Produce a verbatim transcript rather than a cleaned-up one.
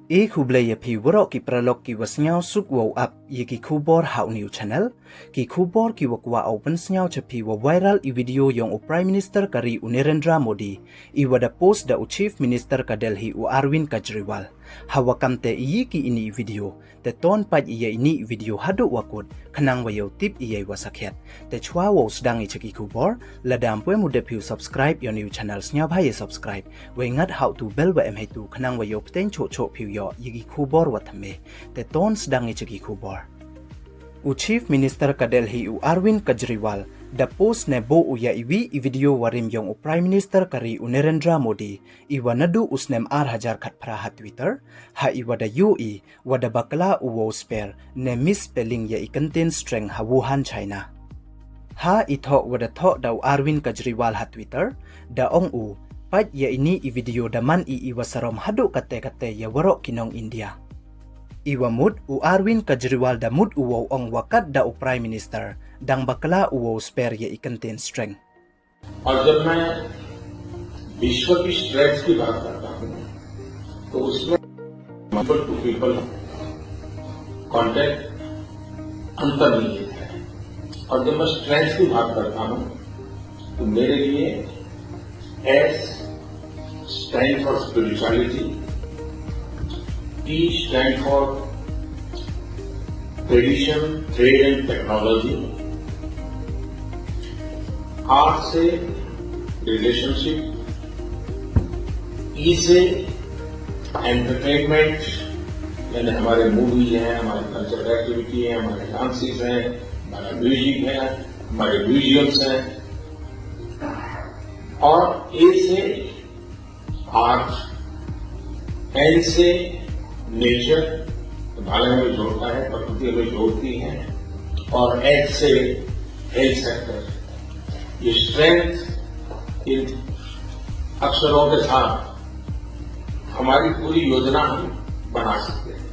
E khublei ya phi waroh ki paralok ki wa sniawsuk wow ap ya ki khubor ha u new channel. Ki khubor ki wa kwah u pynsniaw cha phi wa viral i video yong u Prime Minister ka ri u Narendra Modi, i wa da post da u Chief Minister ka Delhi u Arvind Kejriwal. Ha wa kam te i yi ki ini i video, te ton pait i ya ini i video haduh wa kut, khnang wa yow tip i ya i wa sakhiat. Te chwa wow sdang i cha ki khubor, lada ym pu em u dep phi u subscribe ya u new channel, sniawbha ya subscribe, wei ngat ha u tu bell wa em heitu khnang wa yow pteng choh choh phi u yoh ya ki khubor wa thymme. Te ton sdang i cha ki khubor. U Chief Minister ka Delhi u Arvind Kejriwal da post ne booh u ya i wi i video wa rim yong u Prime Minister ka ri u Narendra Modi, i wa naduh u snem ar hajar khatphra ha Twitter, ha i wa da yoo i wa da bakla u wow spell ne misspelling ya i kyntien strength ha Wuhan, China. Ha i thoh wa da thoh da u Arvind Kejriwal ha Twitter, da ong u, pait ya ini i video da man i i wa sarom haduh kate kate ya waroh ki nong India. I wa mut u Arvind Kejriwal da mut u wow ong wa kat da u Prime Minister, dang bakla u wow spell ya i kyntien strength. और जब मैं विश्व की स्ट्रेंथ की बात करता हूँ, तो उसमें पीपल टू पीपल कॉन्टैक्ट अंतर्निहित है। और जब मैं स्ट्रेंथ की बात करता हूँ, तो मेरे लिए S stand for spirituality, T stand for tradition, trade and technology, R से रिलेशनशिप, E से एंटरटेनमेंट, यानी हमारे मूवीज हैं, हमारे कल्चरल एक्टिविटी हैं, हमारे डांसेस हैं, हमारा म्यूजिक है, हमारे म्यूजियम्स हैं, और A से आर्ट, N से नेचर, हिमालय हमें जोड़ता है, प्रकृति हमें जोड़ती है, और H से हेल्थ सेक्टर। ये स्ट्रेंथ इन अक्षरों के साथ हमारी पूरी योजना हम बना सकते हैं।